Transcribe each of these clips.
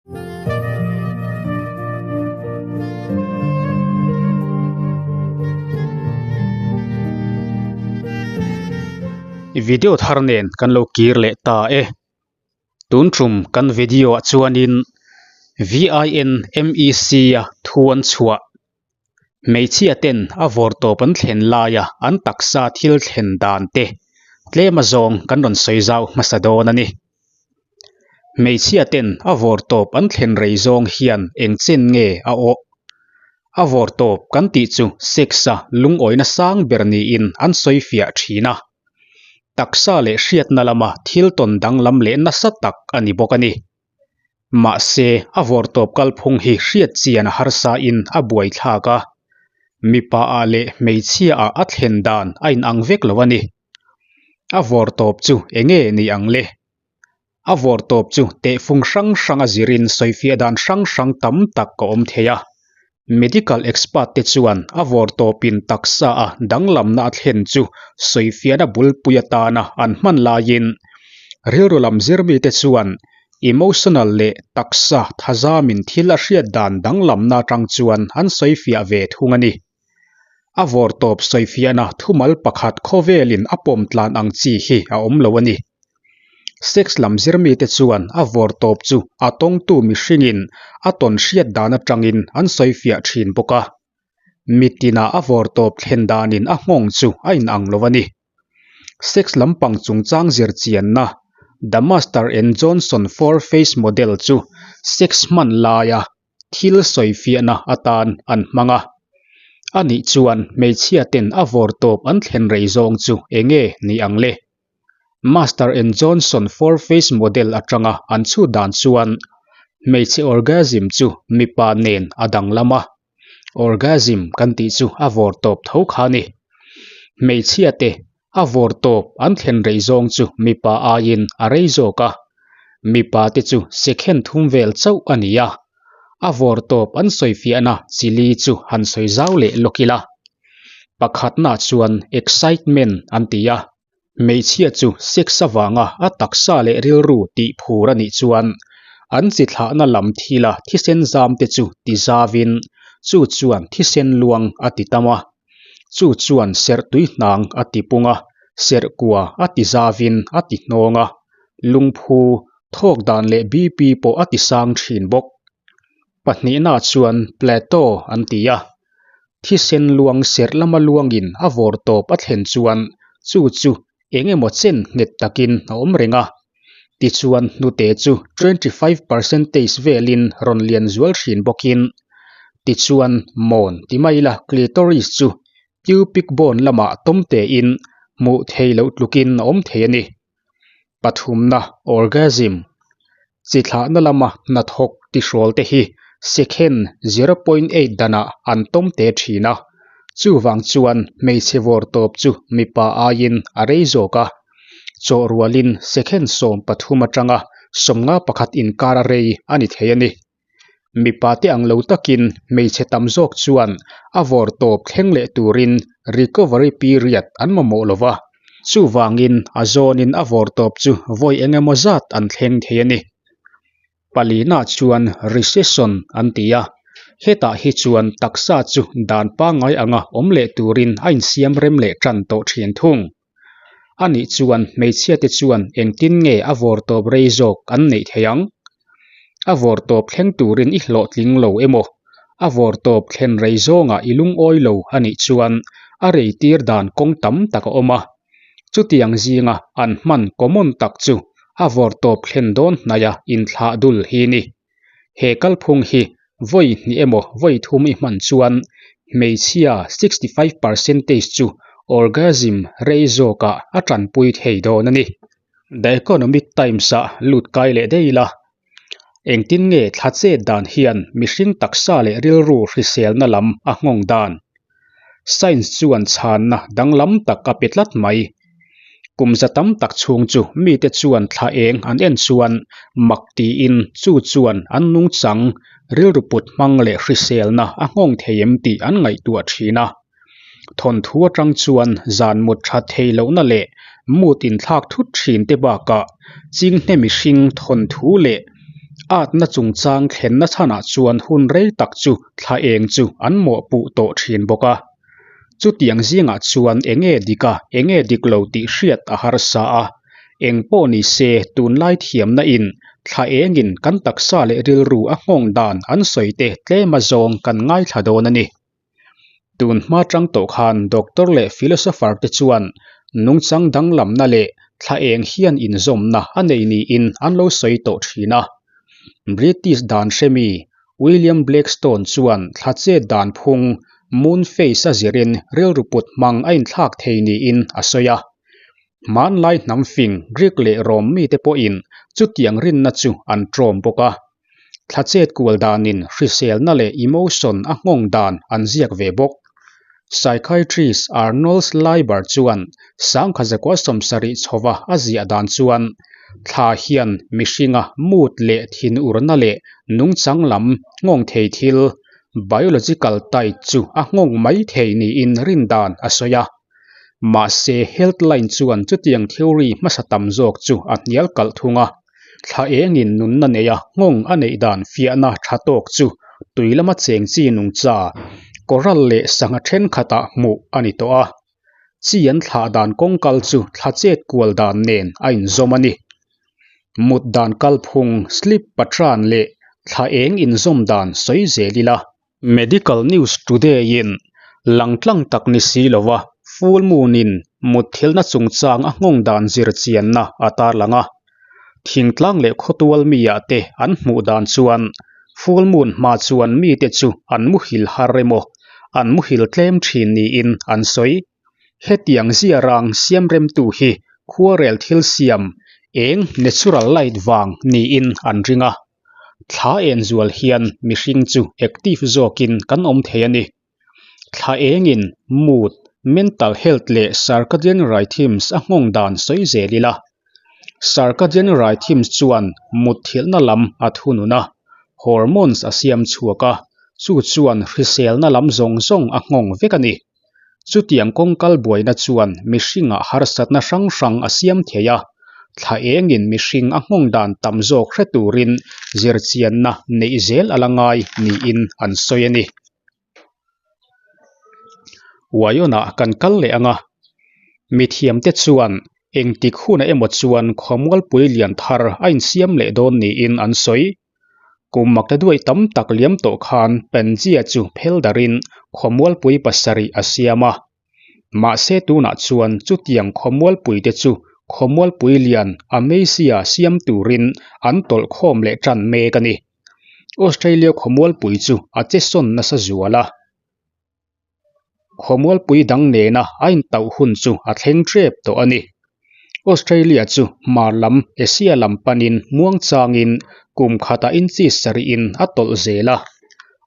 Video thar nen kan lo kir leh ta e. Tun tum kan video ah chuanin VINMEC a thu an chhuah Hmeichhia ten a vawrtawp an thlen laia an taksa thil thlen dan te tlem azawng kan rawn sawi zau hmasa dawn a ni. Hmeichhia ten a vawrtawp an thlen rei zawng hian eng chen nge a awh? A vawrtawp kan tih chu sex-a lungawina sang ber niin an sawi fiah thin a. Taksa leh hriatna lama thil tawn danglam leh nasa tak a ni bawk a ni. Mahse, a vawrtawp kalphung hi hriat chian a harsa in a buaithlak a, mipa ah leh hmeichhia ah a thlen dan a inang vek lo a ni. A vawrtawp chu enge ni ang le? A vawrtawp chu tehfung hrang hrang a zirin sawifiah dan hrang hrang tam tak a awm thei a. Medical expert te chuan a vawrtawpin taksa a danglamna a thlen chu sawifiahna bulpui atana an hman laiin rilru lam zirmite chuan emotional leh taksa thazamin thil a hriat dan danglamna atang chuan an sawifiah ve thung a ni. A vawrtawp sawifiahna thumal pakhat khawvelin a pawm tlan ang chi hi a awm lo a ni. Sex lam zirmite chuan a vawrtawp chu a tawngtu mihringin a tawn hriat dan atangin an sawifiah thin bawk a. Mitina a vawrtawp thlen danin a nghawng chu a inang lo a ni. Sex lampang chungchang zirchianna The Master and Johnson Four Phase Model chu sex hman laia thil sawifiahna atan an hmang a. Anih chuan hmeichhia ten a vawrtawp an thlen rei zawng chu enge ni ang le? Master and Johnson Four Phase Model atanga an chhut dan chuan hmeichhe orgasm chu mipa nen a danglam a. Orgasm kan tih chu a vawrtawp tho kha a ni. Hmeichhia te A vawr tawp an thlen rei zawng chu mipa aiin a rei zawk a, mipa te chu sekhen thum vel chauh a ni a. A vawr tawp an sawifiahna chili chu han sawi zau leh lawk ila. Pakhatna chuan excitement an ti a, hmeichhia chu sex avanga a taksa leh rilru tih phur a nih chuan an chi thlahna lam thila thisen zam te chu ti zauvin chu chuan thisen luang a ti tam a. Chu chuan serh tui hnang a ti pung a, serh kua a ti zavin a ti hnawng a, lungphu, thawk dan leh BP pawh a ti sang thin bawk. Pahnihna chuan plateau an ti a, thisen luang serh lama luangin a vawr tawp a thlen chuan chu chu eng emaw chen nghet takin a awm reng a. Tichuan hnute chu 25 percentage velin rawn lian zual thin bawkin tichuan mawn ti mai ila clitoris chu pubic bone lamah tawm tein hmuh thei loh tlukin a awm thei a ni. Pathumna orgasm Chi thlahna lama hnathawk tihrawl te hi second 0.8 danah an tawm te thin a, chuvang chuan hmeichhe vawr tawp chu mipa aiin a rei zawk a, chawh rualin second 13 atanga 51 inkar a rei a ni thei a ni. Mipa te ang lo takin hmeichhe tam zawk chuan a vawr tawp thleng leh turin recovery period an mamawh lo va, chuvangin a zawnin a vawr tawp chu vawi eng emaw zat an thleng thei a ni. Palina chuan recession an ti a, hetah hi chuan taksa chu dan pangngai anga awm leh turin a insiam rem leh tan tawh thin thung. Anih chuan hmeichhia te chuan engtin nge a vawr tawp rei zawk an neih theih ang? A vawr tawp thleng turin i hlawhtling lo emaw? A vawr tawp thlen rei zawngah i lungawi lo anih chuan a rei tir dan kawng tam tak a awm a. Chutiang zinga an hman common tak chu a vawr tawp thlen dawn hnaia inthlah dul hi ni. He kalphung hi vawi hnih emaw vawi thum i hman chuan hmeichhia 65 percentage chu orgasm rei zawkah a tanpui thei dawn a ni. The Economic Times-ah lut kai leh daih ila, engtin nge thla chet dan hian mihring taksa leh rilru hriselna lam a nghawng dan? Science chuan chhanna danglam tak a pe tlat mai. Kum za tam tak chhung chu mite chuan thla eng an en chuan mak tiin chu chuan an nungchang, rilru put hmang leh hriselna a nghawng thei em tih an ngaihtuah thin a. Thawnthu atang chuan zan mut that thei lohna leh mood inthlak thut thin te bakah chinghne mihring thawnthu leh Atna chungchang thlenna chhanah chuan hun rei tak chu thla eng chu an mawhpuh tawh thin bawk a. Chutiang zingah chuan enge dik a, enge dik lo tih hriat a harsa a. Eng pawh ni se tunlai thiamna in thla engin kan taksa leh rilru a nghawng dan an sawi te tlem azawng kan ngaithla dawn a ni. Tun hma tang tawh khan doctor leh philosopher te chuan nungchang danglamna leh thla eng hian inzawmna a nei niin an lo sawi tawh thin a. British dan hremi William Blackstone chuan thla chet dan phung moon phase a zirin rilru put hmang a inthlak thei niin a sawi a. Hmanlai hnam fing Greek leh Rom mite pawhin chutiang rinna chu an ṭawm bawk a. Thla chet kual danin hriselna leh emotion a nghawng dan an ziak ve bawk. Psychiatrist Arnold Leiber chuan sangkha zakua 70 chhova a ziah dan chuan thla hian mihringa mood leh thinurna leh nungchang lam nghawng thei thil, biological tide chu a nghawng mai thei niin rin dan a sawi a. Mahse Healthline chuan chutiang theory hmasa tam zawk chu a hnial kalh thung a. Thla engin nunna neia nghawng a neih dan fiahna tha tawk chu tui lama cheng chi nungcha, coral leh sangha thenkhatah hmuh a ni tawh a. Chi an thlah dan kawngkal chu thla chet kual dan nen a inzawm a ni. Mut dan kalphung, sleep pattern, leh thla eng inzawm dan sawi zel ila. Medical News Today-in langtlang tak ni si lova Full Moon-in mutthilhna chungchang a nghawng dan zir chianna a tarlang a. Thingtlang leh khawtual mi-ah te an hmuh dan chuan Full Moon hma chuan mite chu an muhil har emaw, an muhil tlem thin niin an sawi. Hetiang ziarang siamremtu hi khuarel thil siam eng natural light vang niin an ring a. Thla en zual hian mihring chu active zawkin kan awm thei a ni. Thla engin mood, mental health leh circadian rhythms a nghawng dan sawi zel ila. Circadian rhythms chuan mutthilhna lam a thunun a, hormones a siam chhuak a, chu chuan hriselna lam zawng zawng a nghawng vek a ni. Chutiang kawngkal buaina chuan mihringah harsatna hrang hrang a siam thei a, thla engin mihring a nghawng dan tam zawk hre turin zirchianna neih zel a la ngai niin an sawi a ni. Uaiawnah kan kal leh ang a, mithiamte chuan engtik hunah emaw chuan khawmualpui lian thar a insiam leh dawn niin an sawi. Kum makta duai tam tak liam tawh khan Pangaea chu phel darin khawmualpui pasarih a siam a. Mahse tunah chuan chutiang khawmualpui te chu khawmualpui lian Amasia siam turin an tawlh khawm leh tan mek a ni. Australia khawmualpui chu a che sawn nasa zual a. Khawmualpui dang nena a intauh hun chu a thleng tep tawh a ni. Australia chu hmar lam Asia lam panin muangchangin kum khatah inchi sarihin a tawlh zel a,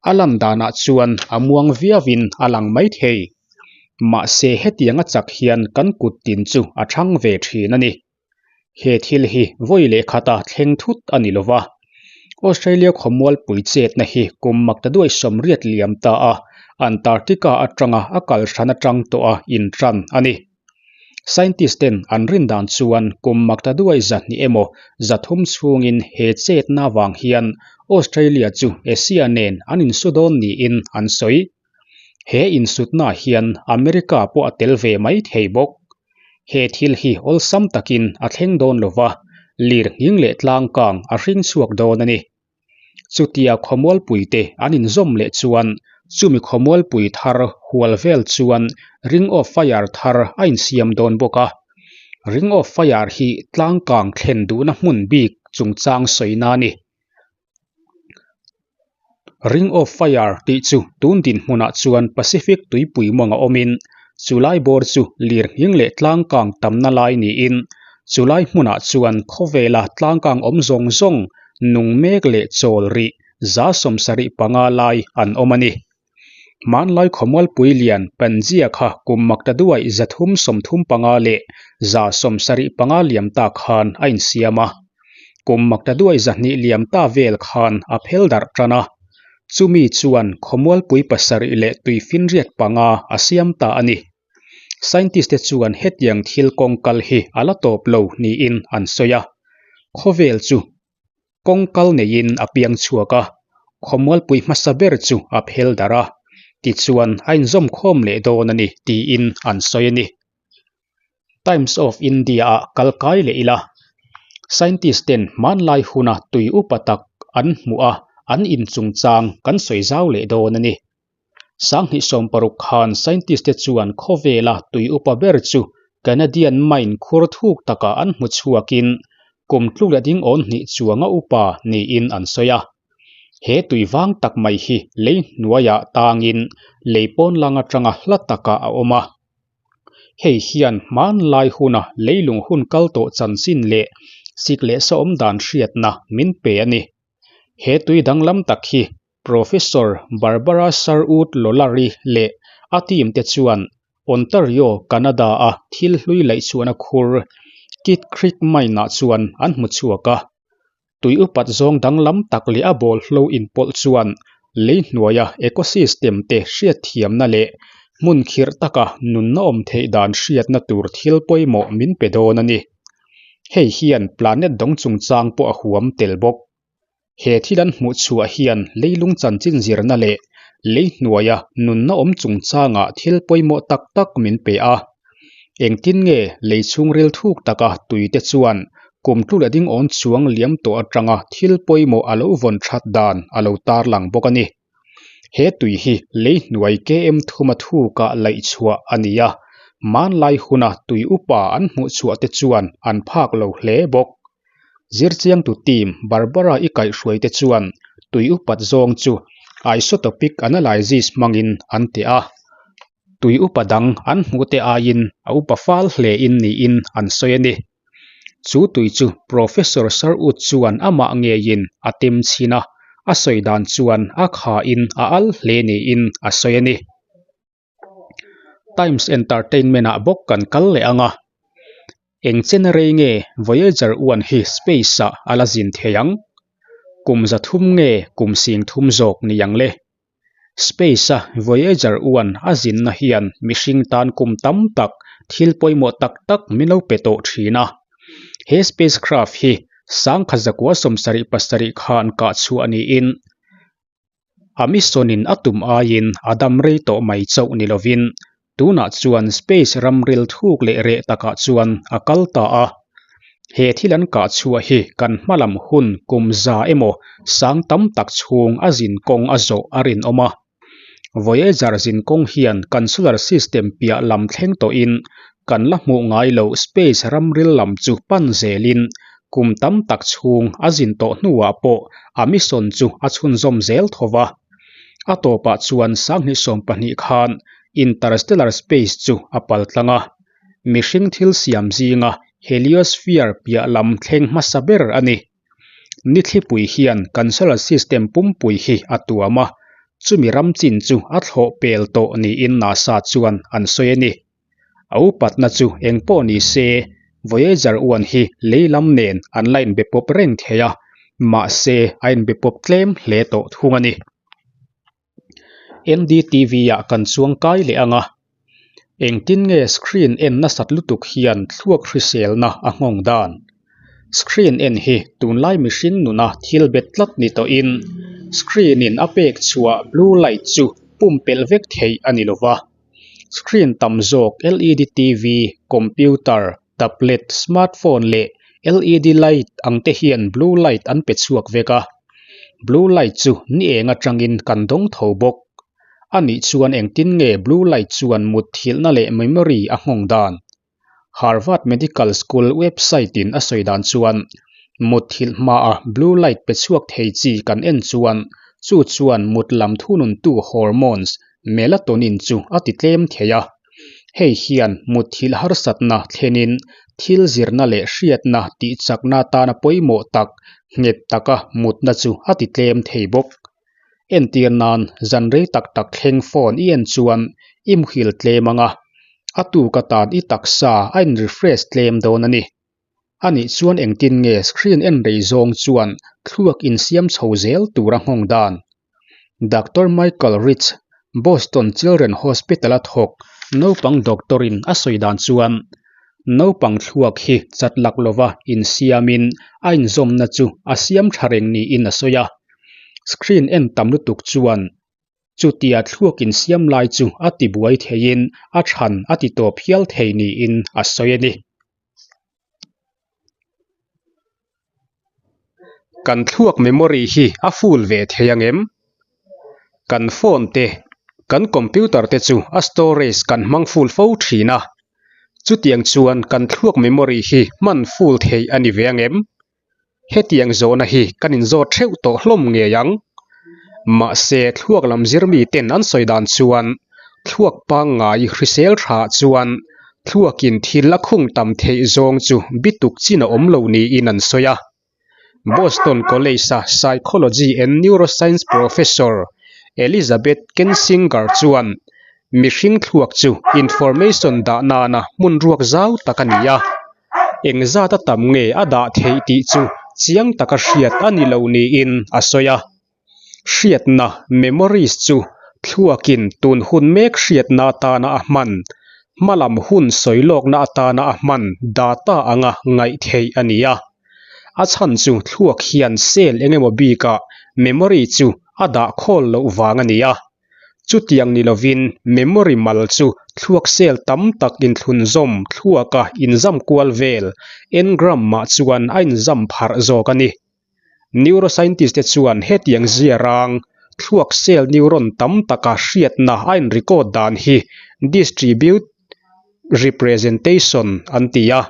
a lan danah chuan a muang viauin a lang mai thei. Mahse hetiang a chak hian kan kut tin chu a thang ve thin a ni. He thil hi vawi leh khata thleng thut a ni lova, Australia khawmualpui chetna hi kum makta duai 80 liam ta a, Antarctica atanga a kal hran atang tawha intan a ni. Scientist ten an rin dan chuan kum makta duai 200 emaw 300 chhungin he chetna vang hian Australia chu Asia nen an insu dawn niin an sawi. He insutna hian America pawh a tel ve mai thei bawk. He thil hi awlsam takin a thleng dawn lo va, lir nghing leh tlang kang a hring chhuak dawn a ni. Chutia khawmualpuite an inzawm leh chuan chumi khawmualpui thar hual vel chuan Ring of Fire thar a insiam dawn bawk a. Ring of Fire hi tlang kang thlen duhna hmun bik chungchang sawina a ni. Ring of Fire tih chu tun dinhmunah chuan Pacific tuipui mawng a awmin chulai bawr chu lir nghing leh tlangkang tamna lai niin chulai hmunah chuan khawvela tlangkang awm zawng zawng nung mek leh chawl rih 75 lai an awm a ni. Hmanlai khawmualpui lian Pangaea kha kum makta duai 335 leh 175 liam ta khan a insiam a. Kum makta duai 200 liam ta vel khan a phel darh tan a. Chumi chuan khawmualpui pasarih leh tuifinriat panga a siam ta a ni. Scientist te chuan hetiang thil kawngkal hi a la tawp lo niin an sawi a. Khawvel chu. Kawng kal neiin a piang chhuak a, khawmualpui hmasa ber chu a phel darh a, tichuan a inzawm khawm leh dawn a ni tiin an sawi a ni. Times of India-ah kal kai leh ila, scientist ten hmanlai huna tui upa tak an hmuh a, an in chungchang kan sawi zau leh dawn a ni. 2016 khan scientist te chuan khawvela tui upa ber chu Canadian mine khur thuk takah an hmu chhuakin kum tluk leh ding awn hnih chuanga upa niin an sawi a. He tui vang tak mai hi lei hnuaiah tangin lei pawn lang atanga hla takah a awm a. Hei hian hmanlai huna leilung hun kal tawh chanchin leh sik leh sa awm dan hriatna min pe a ni. He tui danglam tak hi Professor Barbara Sherwood Lollar-i leh a team te chuan Ontario, Canada-a thil hlui laihchhuahna khur Kidd Creek Mine-ah chuan an hmu chhuak a. Tui upat zawng danglam tak leh a bawlhlo inpawlh chuan lei hnuaia ecosystem te hriatthiamna leh hmun khirh taka nunna awm theih dan hriatna tur thil pawimawh min pe dawn a ni. Hei hian planet dawng chungchang pawh a huam tel bawk. He thil an hmuh chhuah hian leilung chanchin zirna leh lei hnuaia nunna awm chungchangah thil pawimawh tak tak min pe a. Engtin nge lei chhungril thuk taka tuite chuan kum tlu leh ding awn chuang liam tawh atanga thil pawimawh a lo vawn that dan a lo tarlang bawk a ni. He tui hi lei hnuai KM thuma thukah laih chhuah a ni a, hmanlai huna tui upa an hmuh chhuah te chuan an phak lo hle bawk. Zirchiangtu team Barbara i kaihhruai te chuan tui upat zawng chu isotopic analysis hmangin an ti a. Tui upa dang an hmuh te aiin a upa fal hle in niin an sawi a ni. Chu tui chu Professor Sherwood chuan amah ngeiin a tem chhin a, a sawi dan chuan a khain a al hle niin a sawi a ni. Times Entertainment ah bawk kan kal leh ang a, eng chen rei nge Voyager 1 hi space ah a la zin thei ang? Kum 300 nge kum 30 zawk ni ang le? Space a Voyager 1 a zinna hian mihring tan kum tam tak thil pawimawh tak tak min lo pe tawh thin a. He spacecraft hi 1977 khan kah chhuah niin A mission-in a tum aiin a dam rei tawh mai chauh ni lovin tunah chuan space ramril thuk leh reh takah chuan a kal ta a. He thil an kah chhuah hi kan hma lam hun kum za emaw sang tam tak chhung a zinkawng a zawh a rinawm a. Voyager zinkawng hian kan solar system piah lam thleng tawhin kan la hmuh ngai loh space ramril lam chu pan zelin kum tam tak chhung a zin tawh hnuah pawh a mission chu a chhunzawm zel tho va. A tawpah chuan 2020 khan interstellar space chu a pal tlang a. Mihring thil siam zinga heliosphere piah lam thleng hmasa ber a ni. Nithlipui hian kan solar system pumpui hi a tuam a, chumi ram chin chu a thlawh pel tawh niin NASA chuan an sawi a ni. A upatna chu eng pawh ni se, Voyager 1 hi lei lam nen an la inbe pawp reng thei a, mahse a inbe pawp tlem hle tawh thung a ni. NDTV-ah kan chuang kai leh ang a, engtin nge screen en nasat lutuk hian thluak hriselna a nghawng dan? Screen en hi tunlai mihring nuna thil bet tlat ni tawhin screen-in a pek chhuah blue light chu pumpelh vek theih a ni lo va. Screen tam zawk LED TV, computer, tablet, smartphone leh LED light ang te hian blue light an pe chhuak vek a. Blue light chu ni eng atangin kan dawng tho bawk. A nih chuan engtin nge blue light chuan mutthilhna leh memory a nghawng dan? Harvard Medical School website in a sawi dan chuan, mutthilh hmaa blue light pe chhuak thei chi kan en chuan chu chuan mut lam thununtu hormones melatonin chu a ti tlem thei a. Hei hian mutthilh harsatna thlenin thil zirna leh hriatna tihchakna atana pawimawh tak nghet taka mutna chu a ti tlem thei bawk. Entir nan, zan rei tak tak thleng phone i en chuan i muhil tlem ang a, a tuk atan i taksa a in refresh tlem dawn a ni. A nih chuan engtin nge screen en rei zawng chuan thluak insiam chho zel tur a nghawng dan? Doctor Michael Rich, Boston Children Hospital-a thawk naupang doctor-in a sawi dan chuan. Naupang thluak hi chat lak lova insiamin a inzawmna chu a siam tha reng niin a sawi a. Screen en tam lutuk chuan chutia thluak insiam lai chu a tibuai theiin a chhan a ti tawp hial thei niin a sawi a ni. Kan thluak memory hi a full ve thei ang em? Kan phone te, kan computer te chu a storage kan hmang full fo thin a. Chutiang chuan kan thluak memory hi hman full theih a ni ve ang em? Hetiang zawhna hi kan inzawt theuh tawh hlawm ngei ang. Mahse thluak lam zirmi ten an sawi dan chuan thluak pangngai hrisel tha chuan thluakin thil a khung tam theih zawng chu bituk chin a awm lo niin an sawi a. Boston College-a Psychology and Neuroscience Professor Elizabeth Kensinger chuan mihring thluak chu information dah nana hmun ruak zau tak a ni a. Engzat a tam nge a dah theih tih chu chiang taka hriat a ni lo niin a sawi a. Hriatna, memories, chu thluakin tun hun mek hriatna atana a hman, hmalam hun sawi lawkna atana a hman data anga ngaih theih a ni a. A chhan chu thluak hian cell eng emaw bikah memory chu a dah khawl loh vang a ni a. Chutiang ni lovin memory mal chu thluak cell tam tak inthlunzawm thluaka inzam kual vel engram mah chuan a inzam pharh zawk a ni. Neuroscientist te chuan hetiang ziarang thluak cell neuron tam taka hriatna a in record dan hi distribute representation an ti a.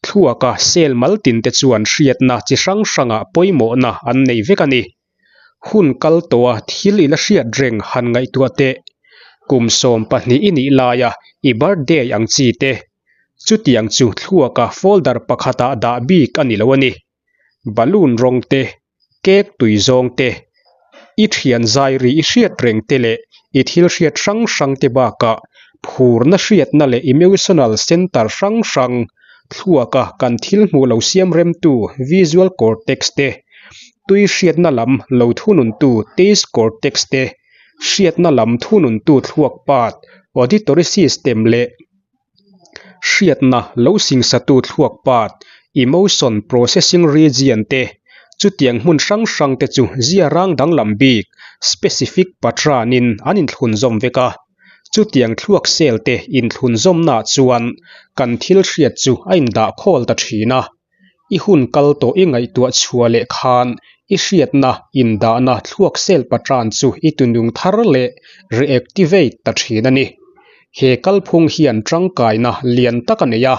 Thluaka cell mal tin te chuan hriatna chi hrang hrangah pawimawhna an nei vek a ni. Hun kal tawha thil i la hriat reng han ngaihtuah teh. Kum 12 i nih laia i birthday ang chi te. Chutiang chu thluaka folder pakhatah dah bik a ni lo a ni. Balloon rawng te, cake tui zawng te, i thian zai ri i hriat reng te leh i thil hriat hrang hrang te bakah phurna hriatna leh emotional center hrang hrang thluaka kan thil hmuh lo siam remtu visual cortex te, tui hriatna lam lo thununtu taste cortex te, hriatna lam thununtu thluak part auditory system leh Hriatna lo singsatu thluak part, emotion processing region te, chutiang hmun hrang hrang te chu ziarang danglam bik, specific pattern-in an inthlunzawm vek a. Chutiang thluak cell te inthlunzawmnaah chuan kan thil hriat chu a indahkhawl ta thin a. I hun kal tawh i ngaihtuah chhuah leh khan i hriatna indahna thluak cell patran chu i tunung thar leh reactivate ta thin a ni. He kalphung hian tangkaina lian tak a nei a,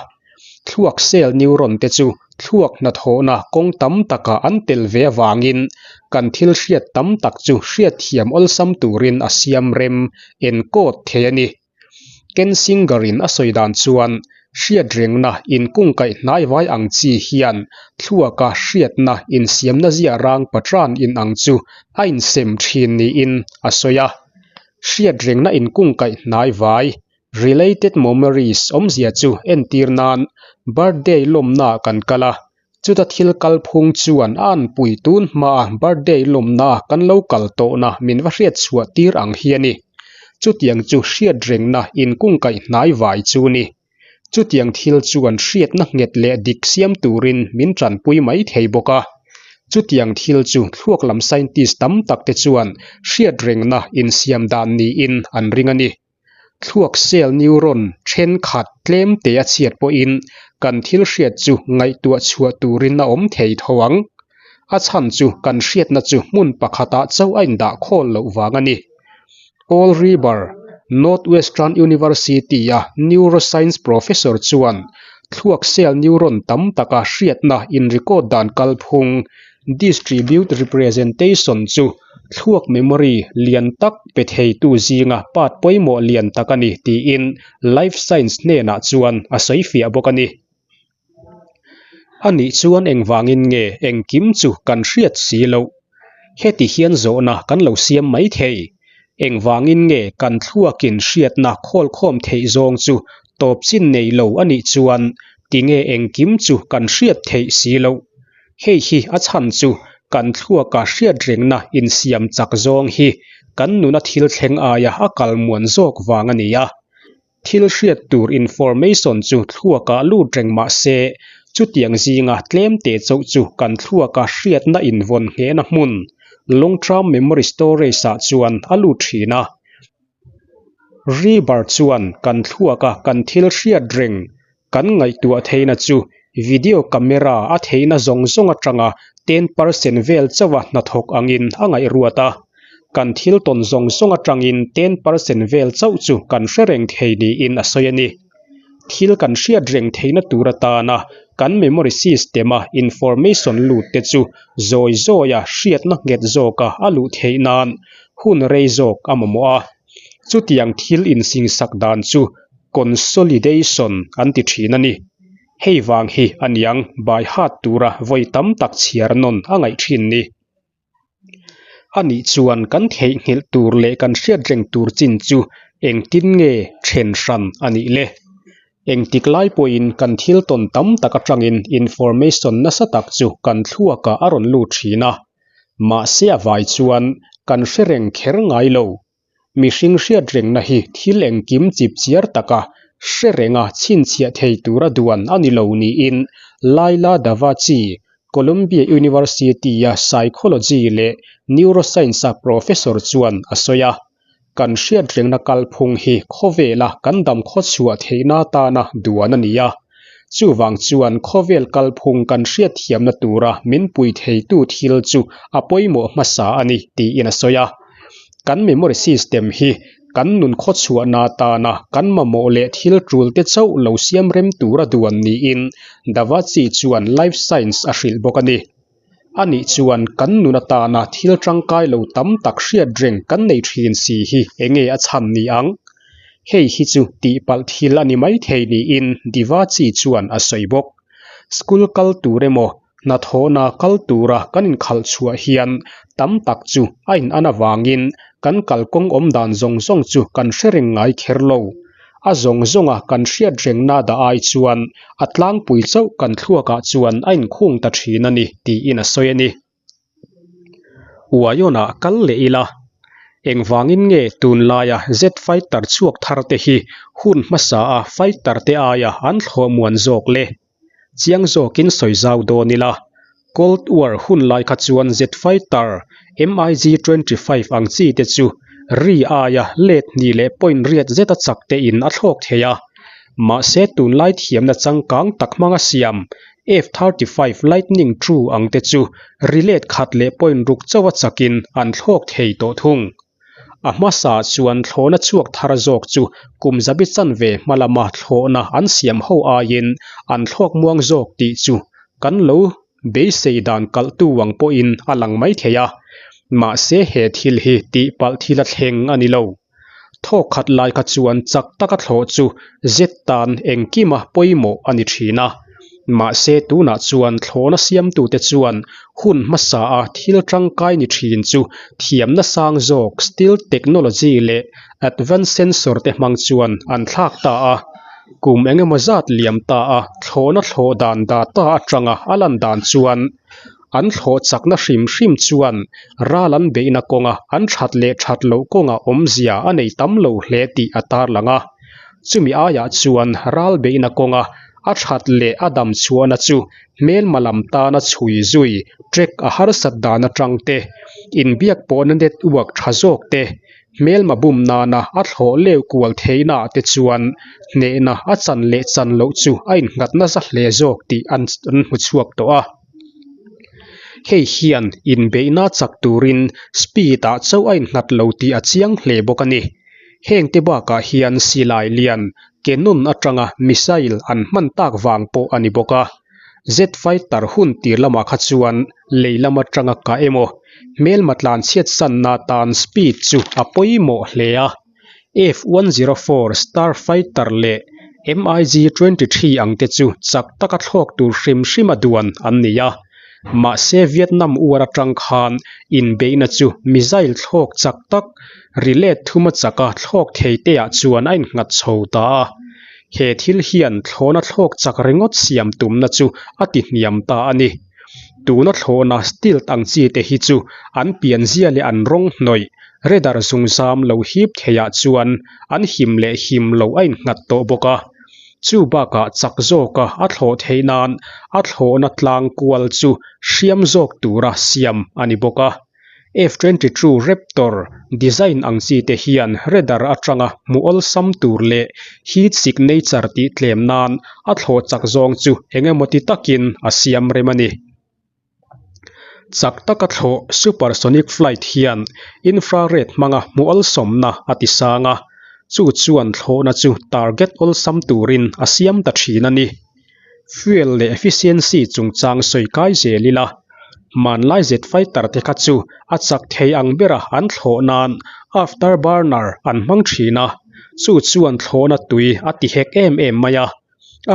thluak cell neuron te chu thluak hnathawhna kawng tam takah an tel ve avangin kan thil hriat tam tak chu hriatthiam awlsam turin a siam rem, encode, thei a ni. Kensinger-in a sawi dan chuan hriatrengna inkungkaih hnaivai ang chi hian thluaka hriatna insiamna ziah rang patran inang chu a insem thin niin a sawi a. Hriatrengna inkungkaih hnaivai, related memories, awmzia chu entir nan birthday lawmnaah kan kal a, Chuta thil kalphung chuan a anpui tun hmaa birthday lawmna kan lo kal tawhna min va hriat chhuah tir ang hi a ni. Chutiang chu hriat rengna inkungkaih hnai vai chu ni. Chutiang thil chuan hriatna nghet leh dik siam turin min tanpui mai thei bawk a. Chutiang thil chu thluak lam scientist tam tak te chuan hriat rengna insiam dan niin an ring a ni. Thluak cell neuron thenkhat tlem te a chhiat pawhin kan thil hriat chu ngaihtuah chhuah turin a awm thei tho ang. A chhan chu kan hriatna chu hmun pakhatah chauh a indah khawl loh vang a ni. Paul Reber, Northwestern University-a neuroscience professor chuan thluak cell neuron tam taka hriatna in-record dan kalphung, distribute representation, chu Thluak memory lian tak pe theitu zinga part pawimawh lian tak a ni tiin Life Science hnenah chuan a sawi fiah bawk a ni. A nih chuan engvangin nge engkim chu kan hriat si loh? Heti hian zawhna kan lo siam mai thei. Engvangin nge kan thluakin hriatna khawlkhawm theih zawng chu tawp chin nei lo a nih chuan tinge engkim chu kan hriat theih si loh? Hei hi a chhan chu kan thluaka hriatrengna insiam chak zawng hi kan nuna thil thleng aia a kal muan zawk vang a ni a. Thil hriat tur information chu thluakah lut reng mah se, chutiang zinga tlem te chauh chu kan thluaka hriatna invawn nghehna hmun, long term memory storage, ah chuan a lut thin a. Reber chuan kan thluaka kan thil hriat reng Kan ngaihtuah theihna chu video camera a theihna zawng zawng atanga 10% vel chauha hnathawk angin a ngaihruat a. Kan thil tawn zawng zawng atangin 10% vel chauh chu kan hre reng thei niin a sawi a ni. Thil kan hriat reng theihna tur atana kan memory system-a information lut te chu zawi zawia hriatna nghet zawka a luh theih nan hun rei zawk a mamawh a. Chutiang thil insingsak dan chu Consolidation an ti thin a ni. Hei vang hi a niang bai hat tura vawi tam tak chhiar nawn a ngaih thin ni. A nih chuan kan theihnghilh tur leh kan hriat reng tur chin chu engtin nge then hran a nih le? Engtik lai pawhin kan thil tawn tam tak atangin information nasa tak chu kan thluakah a rawn lut thin a. Mahse a vai chuan kan hre reng kher ngai lo. Mihring hriatrengna hi thil engkim chipchiar taka hre renga chhinchhiah thei tura duan a ni lo niin Laila Davachi, Columbia University-a Psychology leh Neuroscience-a professor chuan a sawi a. Kan hriatrengna kalphung hi khawvela kan dam khawchhuah theihna atana duan a ni a. Chuvang chuan khawvel kalphung kan hriatthiamna tura min pui theitu thil chu a pawimawh hmasa a ni tiin a sawi a. Kan memory system hi kan nun khawchhuahna atana kan mamawh leh thil tul te chauh lo siam rem tura duan niin Davachi chuan Life Science a hrilh bawk a ni. A nih chuan kan nun atana thil tangkai lo tam tak hriat reng kan nei thin si hi enge a chhan ni ang? Hei hi chu tihpalh thil a ni maithei niin Divachi chuan a sawi bawk. School kal tur emaw Hnathawhna kal tura kan inkhalh chhuah hian tam tak chu a in an avangin kan kalkawng awm dan zawng zawng chu kan hre reng ngai kher lo. A zawng zawnga kan hriat rengna dah ai chuan a tlangpui chauh kan thluakah chuan a inkhung ta thin a ni tiin a sawi a ni. Uaiawnah kal leh ila, engvangin nge tunlaia jet fighter chhuak thar te hi hun hmasa a fighter te aia an thlawh muan zawk le? Chiang zawkin sawi zau dawn ila, Cold War hun lai kha chuan jet fighter MiG 25 ang chi te chu ri aia let hnih leh point riat zeta chak te in a thlawk thei a. Mahse tunlai thiamna changkang tak hmanga siam F-35 Lightning ii ang te chu ri let khat leh point ruk chauha chakin an thlawk thei tawh thung. A hmasa chuan thlawhna chhuak thar zawk chu kum zabi chanve hma lama thlawhna an siam ho aiin an thlawk muang zawk tih chu kan lo beisei dan kalhtu ang pawhin a lang mai thei a. Mahse he thil hi tihpalh thil a thleng a ni lo. Thawk khat lai kha chuan chak taka thlawh chu zet tan engkima pawimawh a ni thin a. Mahse tunah chuan thlawhna siamtute chuan hun hmasa a thil tangkai ni thin chu thiamna sang zawk stealth technology leh advanced sensor te hmang chuan an thlak ta a. Kum engemaw zat liam ta a thlawhna thlawh dan data atanga a lan dan chuan an thlawh chakna hrim hrim chuan ral an beihna kawnga an that leh that loh kawnga awmzia a nei tam lo hle tih a tarlang a. Chumi aiah chuan ral beihna kawnga a that leh a dam chhuahna chu hmelma lam tana chhui zui track a harsat dan atang te, inbiak pawhna network tha zawk te, hmelma bum nana a thlawh leu kual theihna ah te chuan hnehna a chan leh chan loh chu a innghat nasa hle zawk tih an hmu chhuak tawh a. Hei hian inbeihna chak turin speed ah chauh a innghat lo tih a chiang hle bawk a ni. Hengte bakah hian silai lian cannon atanga missile an hman tak vang pawh a ni bawk a. Jet fighter hun tir lamah kha chuan lei lam atanga kah emaw hmelma tlan chhiat sanna tan speed chu a pawimawh hle a. F-104 Starfighter leh MiG-23 ang te chu chak taka thlawk tur hrim hrim a duan an ni a. Mahse Vietnam War atang khan inbeihna chu missile thlawk chak tak ri let thuma chaka thlawk thei te ah chuan a innghat chho ta a. He thil hian thlawhna thlawk chak ringawt siam tumna chu a ti hniam ta a ni. Tuna thlawhna stealth ang chi te hi chu an pianzia leh an rawng hnawih, radar zungzam lo hip theiah chuan an him leh him lo a innghat tawh bawk a. Chu bakah chak zawka a thlawh theih nan a thlawhna tlang kual chu hriam zawk tura siam a ni bawk a. F-22 Raptor design ang chi te hian radar atanga hmuh awlsam tur leh heat signature tih tlem nan a thlawh chak zawng chu eng emaw ti takin a siam rem a ni. Chak taka thlawh supersonic flight hian infrared hmanga hmuh awlsawmna a ti sang a, chu chuan thlawhna chu target awlsam turin a siam ta thin a ni. Fuel leh efficiency chungchang sawi kai zel ila, hmanlai jet fighter te kha chu a chak thei ang bera an thlawh nan afterburner an hmang thin a, chu chuan thlawhna tui a ti hek em em mai a.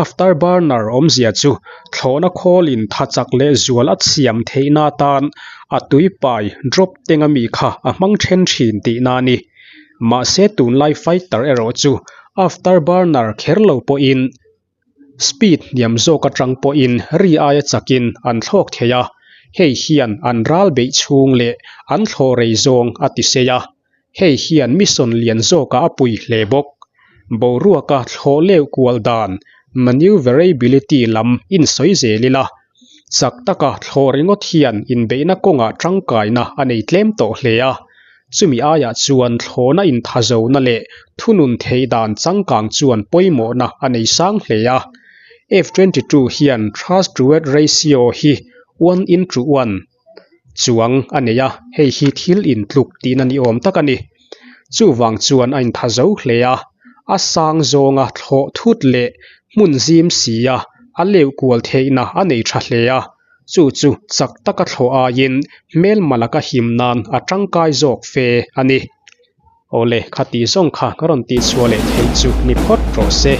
Afterburner awmzia chu thlawhna khawlin tha chak leh zual a siam theihna atan a tui pai drop teng ami kha a hmang then thin tihna a ni. Mahse tunlai fighter erawh chu afterburner kher lo pawhin Speed hniam zawk atang pawhin ri aia chakin an thlawk thei a, hei hian an ral beih chhung leh an thlawh rei zawng a ti sei a, hei hian mission lian zawkah a pui hle bawk. Boruaka thlawh leuh kual dan, maneuverability, lam insawi zel ila, Chak taka thlawh ringawt hian inbeihna kawngah tangkaina a nei tlem tawh hle a, chumi aiah chuan thlawhna inthazona leh thunun theih dan changkang chuan pawimawhna a nei sang hle a. F-22 hian thrust to weight ratio hi one in to one chuang a nei a, hei hi thil intluk tihna ni awm tak a ni. Chuvang chuan a inthazo hle a, a sang zawnga thlawh thut leh hmun zim sia a leuh kual theihna a nei tha hle a, chu chu chak taka thlawh aiin hmelma laka him nan a tangkai zawk fe a ni. Awle, khati zawng kha ka rawn tihchhuah leh theih chu ni phawt rawh se.